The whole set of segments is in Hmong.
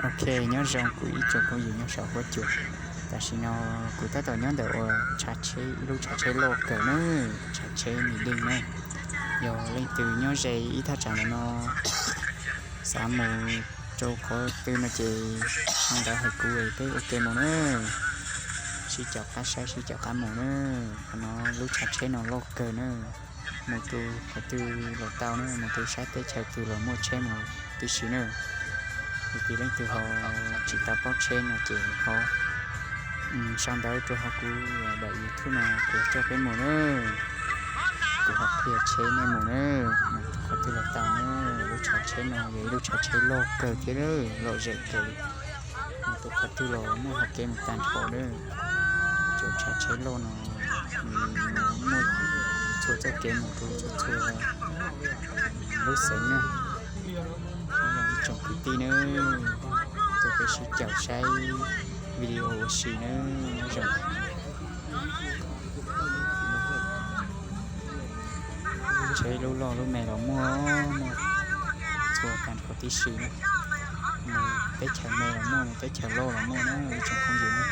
Ok, nyob zoo kuv ib tsoom phooj ywg nyob saum huab cua. Tam sim no kuv tab tom nyob ntawm uas tshav tsheb, ib lub tshav tsheb loj kawg na, tshav tsheb Nplog na. Yog leej twg nyob ze ib thaj tsam ntawm no xav mus rau qhov twg no ces sau ntawv hais kuv peb ua ke mus na. Sib caum qab saib sib caum qab mus na. Qhov no lub tshav tsheb no loj kawg na, mus rau qhov twg los tau na, mus rau sab teb chaws twg los muaj tsheb mus tib si na. Yog tias leej twg ho tsis tau paub tsheb no ces ho sau ntawv rau hauv kuv daim YouTube no kuv coj peb mus na. Kuv ho qhia tsheb nej mus na, mus rau qhov twg los tau na. Lub tshav tsheb no yog ib lub tshav tsheb loj kawg thiab lom zem kawg li. Mus rau qhov twg los muaj hau kev mus tag nrho na. Cov tshav tsheb loj no nws muaj txhua txoj kev mus rau txhua txhua lub xeev na. Nyob zoo ib tsoom kwv tij na, tuaj peb sib caum saib video ua si na, nyob zoo. Tsheb lub loj lub me los muaj, muaj txhua tag nrho tib si na. Mus teb chaws me los muaj, mus teb chaws loj los muaj na ib tsoom phooj ywg na.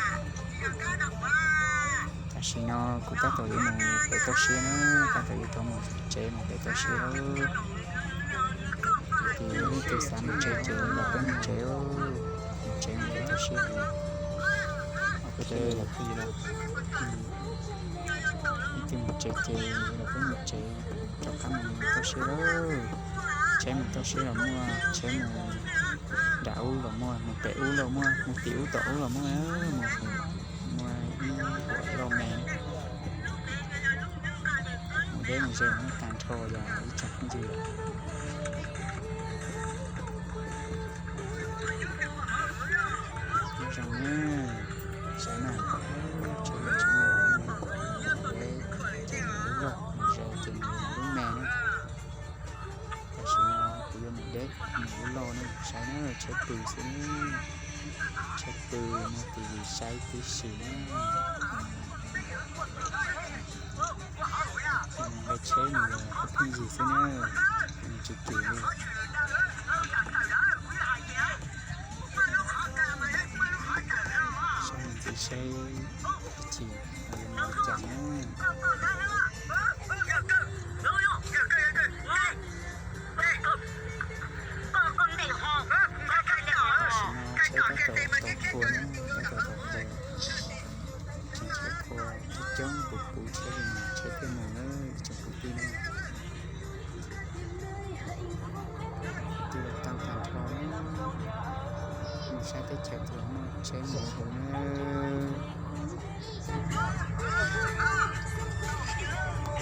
Tam sim no kuv tab tom yuav mus pem toj siab na, tab tom yuav rov mus tsev mus pem toj siab lawm. Ces leej twg xav mus tsev ces los peb mus tsev, mus tsev mus pem toj siab. Leej twg mus tsev ces los peb mus tsev, rov qab mus toj siab lawm. Tsheb mus toj siab los muaj, tsheb mus nram ub los muaj, mus pem ub los muaj, mus tim ub tom ub los muaj, mus muaj ib huam loj me. Mus deb mus ze muaj tag nrho yog ib tsoom phooj ywg. Nyob zoo na, saib na, tsheb loj tsheb me, lub loj mus ze ces lub me na. Tam sim no kuv yuav mus deb mus lub loj na, saib na, tsheb pw xwb na, tsheb pw na, tiv li saib tib si na. Nqe tsheb nws yog pheej yig xwb na, nws tsis kim li. Saib ntxiv saib ib chim yuav mus li cas na. Tam sim no tsheb tab tom tau qhua na, tab tom tau qhua. Tsis tsheb qhua coob coob puv puv tsheb li no tsheb thiaj mus na ib tsoom kwv tij na. Twb los tau tag nrho na, mus sab teb chaws twg los muaj tsheb mus huv na.